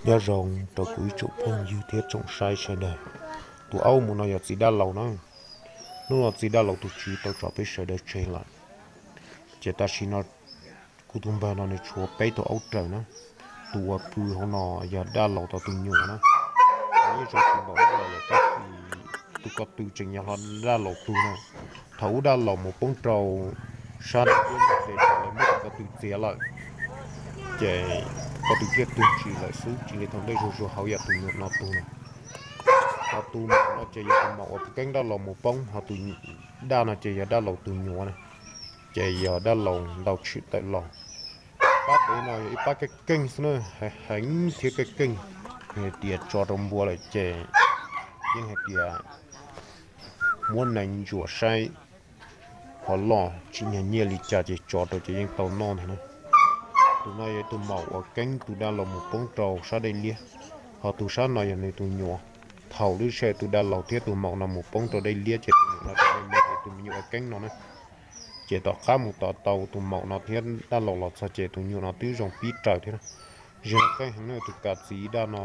Nyob zoo rau kuv ib tsoom phooj ywg thiab tsoom saib sawv daws. Tus aub mus no yog txiv dab laus na. Hnub no txiv dab laus tus tswv tau tso peb sawv daws tseg lawm. Ces tam sim no kuv tus npawg no nws tshuav peb tug aub raws na. Tus uas pw hauv no yog dab laus tau tus nyuam na. Nws yeej zoo tsis npaum dab laus lawm tab sis tus ko tw tseem yog hlo dab laus tug na. Thaum ub dab laus mus poob rau sab nram ub ntej ces lawv muab tus ko tw txiav lawm, ces ko tw thiaj tuag tsis lawm xwb, tsis li thaum ntej zuag zuag hauv yam tus nyuam no tug na. Ho tus maum no ces yog tus maum uas keeb dab laus mus poob, ho tus daj no ces yog dab laus tus nyuam na, ces yog dab laus ntau tshwm tawm los. Pab pem no yog ib pab keej keej xwb na, heev thiab keej keej. Hais tias tso rau npua lawm ces yeej hais tias muab nees ntsuas saib ho loj tsis nyag nyiaj li cas ces tso rau ces yeej tau noj ntag na. Tus no yog tus maum uas keeb tus daj laus mus poob rau sab dej liab, ho tus sab no yog nws tus nyuam. Thaum lub sij hawm tus daj laus thiab tus maum no mus poob rau dej liab ces tus nyuam no rau dej liab ces tus me nyuam uas keeb no na. Ces tom qab mus tom tau tus maum no thiab daj laus los txog ces tus nyuam no twb zoo pib raws thiab na. Zig no keej heev na, tus kav txiv daj no,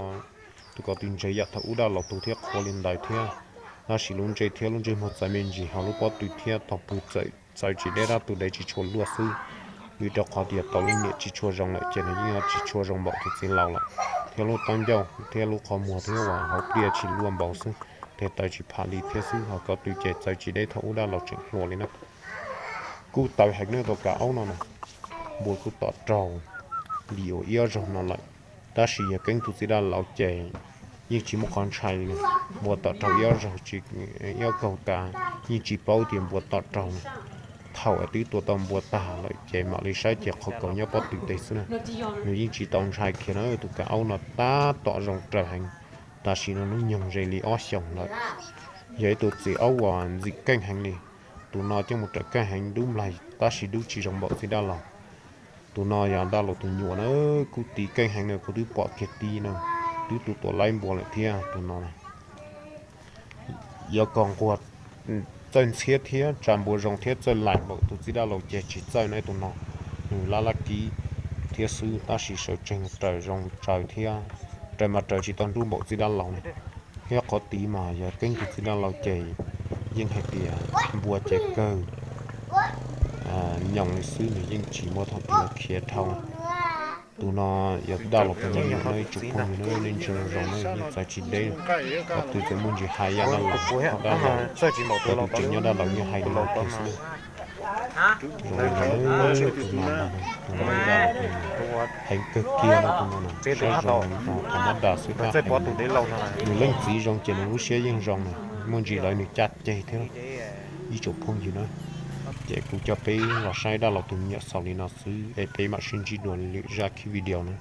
tus ko tw ntse yam thaum ub daj laus tug thiab qhua li ntawd thiab. Tab sis lub ntsej thiab lub ntsej muag txawv me ntsis, ho lub pob tw thiab tog pw txawv tsis deb, dab tus dev tsis tshua luaj xwb. Vim rau qhov tias tau lub niam tsis tshua zoo lawm ces nws yeej tsis tshua zoo npaum tus txiv laus lawm, thiab lub taub ncauj thiab lub qhov muag thiab uas hauv pliaj tsis luaj npaum xwb, tes taw tsis pham li thiab xwb, ho ko tw ces txawv tsis deb thaum ub daj laus tseem hluas li na. Kuj tawv heev na tus kav aub no na. Npua kuj tom raug li uas ib ob zaug no lawm, tab sis yog keeb tus txiv daj laus ces yeej tsis muaj qhov ntshai li. Npua tom raug ib ob zaug, ib ob kaug tas yeej tsis paub tias npua tom raug na. Thaum twb tua tau npua tag lawm ces mam li saib ces qhov kaus nyob pob tw tes xwb na. Nws yeej tsis tau ntshai kiag na, tus kav aub no tab tom zoo raws heev, tam sim no hnub nyoog ze li ob xyoos lawm. Yog ib tus txiv aub uas ntxim keej heev li. Tus no coj mus raws keej heev, dub nplaig tab sis dub tsis zoo npaum txiv daj laug. Tus no yog daj laug tus nyuam na, kuj tiv keej heev na, kuv twb pom kiag tib no, twb tu tuam laib npua lawm thiab tus no na. Yuav kom nquag txawj ntxhiab thiab tsa npua zoo thiab txawj laim npaum tus txiv daj laug ces tsis txawj na tus no. Nws laj laj kib thiab xwb tab sis sawv tsees raws zoo tsaws thiab, raws mas raws tsis tau nruj npaum txiv daj laug na. Thiab qhov tid mas yog keeb tus txiv daj laug ces yeej hais tias npua ces kawg nyoos li xwb, nws yeej tsis muaj thaum twg khiav dhau. Tus no yog daj laug tus me nyuam na, ib tsoom phooj ywg na, nej ntsia zoo zoo na, yeej txawv tsis deb. Qhov twg txawm muaj ntsis hais yam daj laug, daj laug, qhov twg tseem nyob daj laug yeej hais li no kiag xwb. Zoo li no, tus no, tus no daj laug tus no heev kawg kiag no, tus no na, saib zoo li no, thaum mab das xwb tab heev. Nws leej txiv zoo ces nws lub siab yeej zoo na, muaj ntsis lawv nws caj ceg thiab. Ib tsoom phooj ywg na, ces kuv coj peb los saib daj laug tus me nyuam xaus li no xwb es peb mam sib ntsib dua lwm zaj khib video na.